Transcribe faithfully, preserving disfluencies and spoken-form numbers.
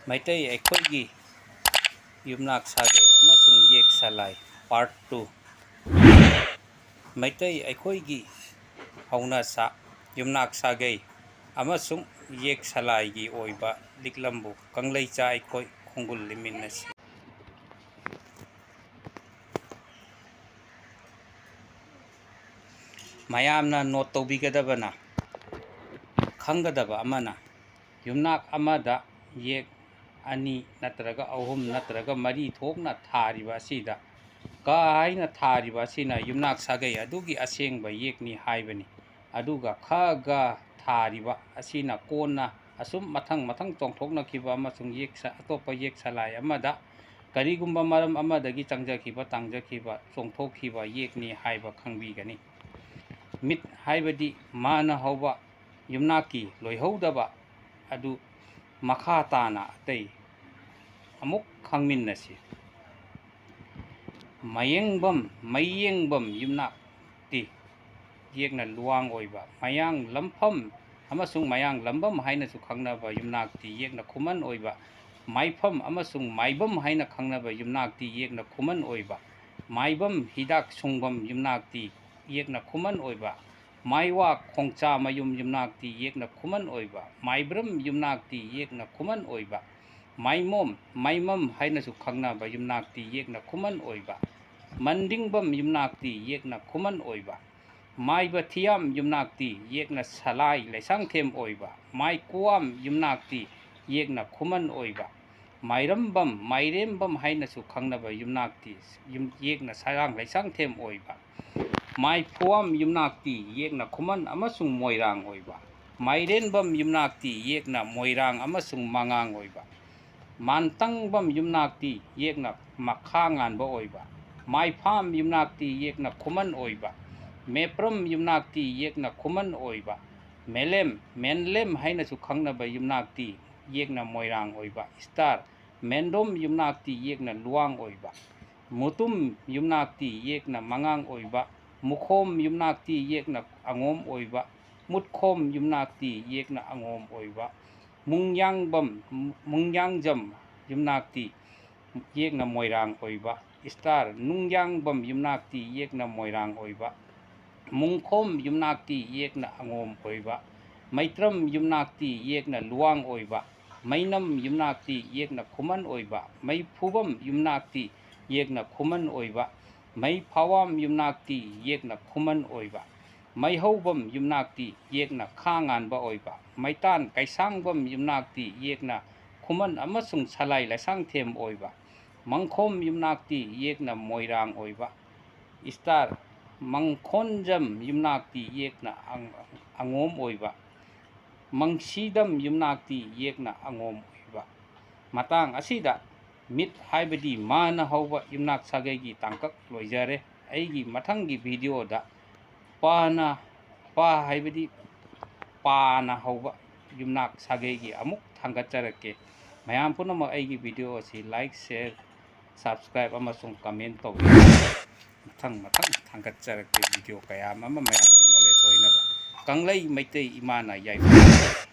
ꯃꯩꯇꯩ ꯑꯩꯈꯣꯏꯒꯤ ꯌꯨꯝꯅꯥꯛ ꯁꯥꯒꯩ ꯑꯃꯁꯨꯡ ꯌꯦꯛ ꯁꯂꯥꯏ, Part two꯫ ꯃꯩꯇꯩ ꯑꯩꯈꯣꯏꯒꯤ ꯍꯧꯅꯁꯥ, ꯌꯨꯝꯅꯥꯛ ꯁꯥꯒꯩ ꯑꯃꯁꯨꯡ ꯌꯦꯛ ꯁꯂꯥꯏꯒꯤ ꯑꯣꯏꯕ ꯂꯤꯛꯂꯝꯕꯨ ꯀꯪꯂꯩꯆꯥ ꯑꯩꯈꯣꯏ ꯈꯣꯡꯒꯨꯜ ꯂꯤꯃꯤꯟꯅꯁꯤ꯫ ꯃꯌꯥꯝꯅ ꯅꯣꯠ ꯇꯧꯕꯤꯒꯗꯕꯅ, ꯈꯪꯒꯗꯕ ꯑꯃꯅ, ꯌꯨꯝꯅꯥꯛ ꯑꯃꯗ ꯌꯦꯛ ꯑꯅꯤ ꯅꯠꯇ꯭ꯔꯒ ꯑꯍꯨꯝ ꯅꯠꯇ꯭ꯔꯒ ꯃꯔꯤ ꯊꯣꯛꯅ ꯊꯥꯔꯤꯕ ꯑꯁꯤꯗ ꯀ ꯍꯥꯏꯅ ꯊꯥꯔꯤꯕ ꯑꯁꯤꯅ ꯌꯨꯝꯅꯥꯛ ꯁꯥꯒꯩ ꯑꯗꯨꯒꯤ ꯑꯁꯦꯡꯕ ꯌꯦꯛꯅꯤ ꯍꯥꯏꯕꯅꯤ꯫ ꯑꯗꯨꯒ ꯈ ꯒ ꯊꯥꯔꯤꯕ ꯑꯁꯤꯅ ꯀꯣꯟꯅ ꯑꯁꯨꯝ ꯃꯊꯪ ꯃꯊꯪ ꯆꯣꯡꯊꯣꯛꯅꯈꯤꯕ ꯑꯃꯁꯨꯡ ꯌꯦꯛ ꯁ-, ꯑꯇꯣꯞꯄ ꯌꯦꯛ ꯁꯂꯥꯏ ꯑꯃꯗ ꯀꯔꯤꯒꯨꯝꯕ ꯃꯔꯝ ꯑꯃꯗꯒꯤ ꯆꯪꯖꯈꯤꯕ, ꯇꯥꯡꯖꯈꯤꯕ, ꯆꯣꯡꯊꯣꯛꯈꯤꯕ ꯌꯦꯛꯅꯤ ꯍꯥꯏꯕ ꯈꯪꯕꯤꯒꯅꯤ꯫ ꯃꯤꯠ ꯍꯥꯏꯕꯗꯤ ꯃꯥꯅ ꯍꯧꯕ ꯌꯨꯝꯅꯥꯛꯀꯤ ꯂꯣꯏꯍꯧꯗꯕ ꯑꯗꯨ ꯃꯈꯥ ꯇꯥꯅ ꯑꯇꯩ ꯑꯃꯨꯛ ꯈꯪꯃꯤꯟꯅꯁꯤ꯫ ꯃꯌꯦꯡꯕꯝ, ꯃꯩꯌꯦꯡꯕꯝ ꯌꯨꯝꯅꯥꯛꯇꯤ ꯌꯦꯛꯅ ꯂꯨꯋꯥꯡ ꯑꯣꯏꯕ, ꯃꯌꯥꯡ ꯂꯝꯐꯝ ꯑꯃꯁꯨꯡ ꯃꯌꯥꯡ ꯂꯝꯕꯝ ꯍꯥꯏꯅꯁꯨ ꯈꯪꯅꯕ ꯌꯨꯝꯅꯥꯛꯇꯤ ꯌꯦꯛꯅ ꯈꯨꯃꯟ ꯑꯣꯏꯕ, ꯃꯥꯏꯐꯝ ꯑꯃꯁꯨꯡ ꯃꯥꯏꯕꯝ ꯍꯥꯏꯅ ꯈꯪꯅꯕ ꯌꯨꯝꯅꯥꯛꯇꯤ ꯌꯦꯛꯅ ꯈꯨꯃꯟ ꯑꯣꯏꯕ, ꯃꯥꯏꯕꯝ ꯍꯤꯗꯥꯛ ꯁꯨꯡꯕꯝ ꯌꯨꯝꯅꯥꯛꯇꯤ ꯌꯦꯛꯅ ꯈꯨꯃꯟ ꯑꯣꯏꯕ, ꯃꯥꯏꯋꯥ ꯈꯣꯡꯆꯥꯃꯌꯨꯝ ꯌꯨꯝꯅꯥꯛꯇꯤ ꯌꯦꯛꯅ ꯈꯨꯃꯟ ꯑꯣꯏꯕ, ꯃꯥꯏꯕ꯭ꯔꯝ ꯌꯨꯝꯅꯥꯛꯇꯤ ꯌꯦꯛꯅ ꯈꯨꯃꯟ ꯑꯣꯏꯕ, ꯃꯥꯏꯃꯣꯝ, ꯃꯥꯏꯃꯝ ꯍꯥꯏꯅꯁꯨ ꯈꯪꯅꯕ ꯌꯨꯝꯅꯥꯛꯇꯤ ꯌꯦꯛꯅ ꯈꯨꯃꯟ ꯑꯣꯏꯕ, ꯃꯟꯗꯤꯡꯕꯝ ꯌꯨꯝꯅꯥꯛꯇꯤ ꯌꯦꯛꯅ ꯈꯨꯃꯟ ꯑꯣꯏꯕ, ꯃꯥꯏꯕ ꯊꯤꯌꯥꯝ ꯌꯨꯝꯅꯥꯛꯇꯤ ꯌꯦꯛꯅ ꯁꯂꯥꯏ ꯂꯩꯁꯥꯡꯊꯦꯝ ꯑꯣꯏꯕ, ꯃꯥꯏ ꯀꯨꯋꯥꯝ ꯌꯨꯝꯅꯥꯛꯇꯤ ꯌꯦꯛꯅ ꯈꯨꯃꯟ ꯑꯣꯏꯕ, ꯃꯥꯏꯔꯝꯕꯝ, ꯃꯥꯏꯔꯦꯝꯕꯝ ꯍꯥꯏꯅꯁꯨ ꯈꯪꯅꯕ ꯌꯨꯝꯅꯥꯛꯇꯤ ꯌꯨꯝ-, ꯌꯦꯛꯅ ꯁꯂꯥꯡ ꯂꯩꯁꯥꯡꯊꯦꯝ ꯑꯣꯏꯕ, ꯃꯥꯏ ꯐꯨꯋꯥꯝ ꯌꯨꯝꯅꯥꯛꯇꯤ ꯌꯦꯛꯅ ꯈꯨꯃꯟ ꯑꯃꯁꯨꯡ ꯃꯣꯏꯔꯥꯡ ꯑꯣꯏꯕ, ꯃꯥꯏꯔꯦꯟꯕꯝ ꯌꯨꯝꯅꯥꯛꯇꯤ ꯌꯦꯛꯅ ꯃꯣꯏꯔꯥꯡ ꯑꯃꯁꯨꯡ ꯃꯉꯥꯡ ꯑꯣꯏꯕ, ꯃꯥꯟꯇꯪꯕꯝ ꯌꯨꯝꯅꯥꯛꯇꯤ ꯌꯦꯛꯅ ꯃꯈꯥ ꯉꯥꯟꯕ ꯑꯣꯏꯕ, ꯃꯥꯏꯐꯥꯝ ꯌꯨꯝꯅꯥꯛꯇꯤ ꯌꯦꯛꯅ ꯈꯨꯃꯟ ꯑꯣꯏꯕ, ꯃꯦꯄ꯭ꯔꯝ ꯌꯨꯝꯅꯥꯛꯇꯤ ꯌꯦꯛꯅ ꯈꯨꯃꯟ ꯑꯣꯏꯕ, ꯃꯦꯂꯦꯝ, ꯃꯦꯟꯂꯦꯝ ꯍꯥꯏꯅꯁꯨ ꯈꯪꯅꯕ ꯌꯨꯝꯅꯥꯛꯇꯤ ꯌꯦꯛꯅ ꯃꯣꯏꯔꯥꯡ ꯑꯣꯏꯕ, ꯏꯁꯇꯥꯔ, ꯃꯦꯟꯗꯣꯝ ꯌꯨꯝꯅꯥꯛꯇꯤ ꯌꯦꯛꯅ ꯂꯨꯋꯥꯡ ꯑꯣꯏꯕ, ꯃꯨꯇꯨꯝ ꯌꯨꯝꯅꯥꯛꯇꯤ ꯌꯦꯛꯅ ꯃꯉꯥꯡ ꯑꯣꯏꯕ, ꯃꯨꯈꯣꯝ ꯌꯨꯝꯅꯥꯛꯇꯤ ꯌꯦꯛꯅ ꯑꯉꯣꯝ ꯑꯣꯏꯕ, ꯃꯨꯠꯈꯣꯝ ꯌꯨꯝꯅꯥꯛꯇꯤ ꯌꯦꯛꯅ ꯑꯉꯣꯝ ꯑꯣꯏꯕ, ꯃꯨꯡꯌꯥꯡꯕꯝ, ꯃꯨꯡꯌꯥꯡꯖꯝ ꯌꯨꯝꯅꯥꯛꯇꯤ ꯌꯦꯛꯅ ꯃꯣꯏꯔꯥꯡ ꯑꯣꯏꯕ꯫ ꯏꯁꯇꯥꯔ, ꯅꯨꯡꯌꯥꯡꯕꯝ ꯌꯨꯝꯅꯥꯛꯇꯤ ꯌꯦꯛꯅ ꯃꯣꯏꯔꯥꯡ ꯑꯣꯏꯕ꯫ ꯃꯨꯡꯈꯣꯝ ꯌꯨꯝꯅꯥꯛꯇꯤ ꯌꯦꯛꯅ ꯑꯉꯣꯝ ꯑꯣꯏꯕ꯫ ꯃꯩꯇ꯭ꯔꯝ ꯌꯨꯝꯅꯥꯛꯇꯤ ꯌꯦꯛꯅ ꯂꯨꯋꯥꯡ ꯑꯣꯏꯕ꯫ ꯃꯩꯅꯝ ꯌꯨꯝꯅꯥꯛꯇꯤ ꯌꯦꯛꯅ ꯈꯨꯃꯟ ꯑꯣꯏꯕ꯫ ꯃꯩꯐꯨꯕꯝ ꯌꯨꯝꯅꯥꯛꯇꯤ ꯌꯦꯛꯅ ꯈꯨꯃꯟ ꯑꯣꯏꯕ꯫ ꯃꯩꯐꯥꯋꯥꯝ ꯌꯨꯝꯅꯥꯛꯇꯤ ꯌꯦꯛꯅ ꯈꯨꯃꯟ ꯑꯣꯏꯕ꯫ ꯃꯩꯍꯧꯕꯝ ꯌꯨꯝꯅꯥꯛꯇꯤ ꯌꯦꯛꯅ ꯈꯥ ꯉꯥꯟꯕ ꯑꯣꯏꯕ꯫ ꯃꯩꯇꯥꯟ ꯀꯩꯁꯥꯡꯕꯝ ꯌꯨꯝꯅꯥꯛꯇꯤ ꯌꯦꯛꯅ ꯈꯨꯃꯟ ꯑꯃꯁꯨꯡ ꯁꯂꯥꯏ ꯂꯩꯁꯥꯡꯊꯦꯝ ꯑꯣꯏꯕ꯫ ꯃꯪꯈꯣꯝ ꯌꯨꯝꯅꯥꯛꯇꯤ ꯌꯦꯛꯅ ꯃꯣꯏꯔꯥꯡ ꯑꯣꯏꯕ꯫ ꯏꯁꯇꯥꯔ, ꯃꯪꯈꯣꯟꯖꯝ ꯌꯨꯝꯅꯥꯛꯇꯤ ꯌꯦꯛꯅ ꯑꯪ-, ꯑꯉꯣꯝ ꯑꯣꯏꯕ꯫ ꯃꯪꯁꯤꯗꯝ ꯌꯨꯝꯅꯥꯛꯇꯤ ꯌꯦꯛꯅ ꯑꯉꯣꯝ ꯑꯣꯏꯕ꯫ ꯃꯇꯥꯡ ꯑꯁꯤꯗ ꯃꯤꯠ ꯍꯥꯏꯕꯗꯤ ꯃꯥꯅ ꯍꯧꯕ ꯌꯨꯝꯅꯥꯛ ꯁꯥꯒꯩꯒꯤ ꯇꯥꯡꯀꯛ ꯂꯣꯏꯖꯔꯦ꯫ ꯑꯩꯒꯤ ꯃꯊꯪꯒꯤ ꯚꯤꯗꯤꯑꯣꯗ ꯄꯥꯅ, ꯄꯥ ꯍꯥꯏꯕꯗꯤ ꯄꯥꯅ ꯍꯧꯕ ꯌꯨꯝꯅꯥꯛ ꯁꯥꯒꯩꯒꯤ ꯑꯃꯨꯛ ꯊꯥꯡꯒꯠꯆꯔꯛꯀꯦ꯫ ꯃꯌꯥꯝ ꯄꯨꯝꯅꯃꯛ ꯑꯩꯒꯤ ꯚꯤꯗꯤꯑꯣ ꯑꯁꯤ like, share, subscribe ꯑꯃꯁꯨꯡ comment ꯇꯧꯕꯤꯌꯨ꯫ ꯃꯊꯪ ꯃꯊꯪ ꯊꯥꯡꯒꯠꯆꯔꯛꯀꯦ ꯚꯤꯗꯤꯑꯣ ꯀꯌꯥ ꯑꯃ ꯃꯌꯥꯝꯒꯤ knowledge ꯑꯣꯏꯅꯕ꯫ ꯀꯪꯂꯩ ꯃꯩꯇꯩ ꯏꯃꯥꯅ ꯌꯥꯏꯐ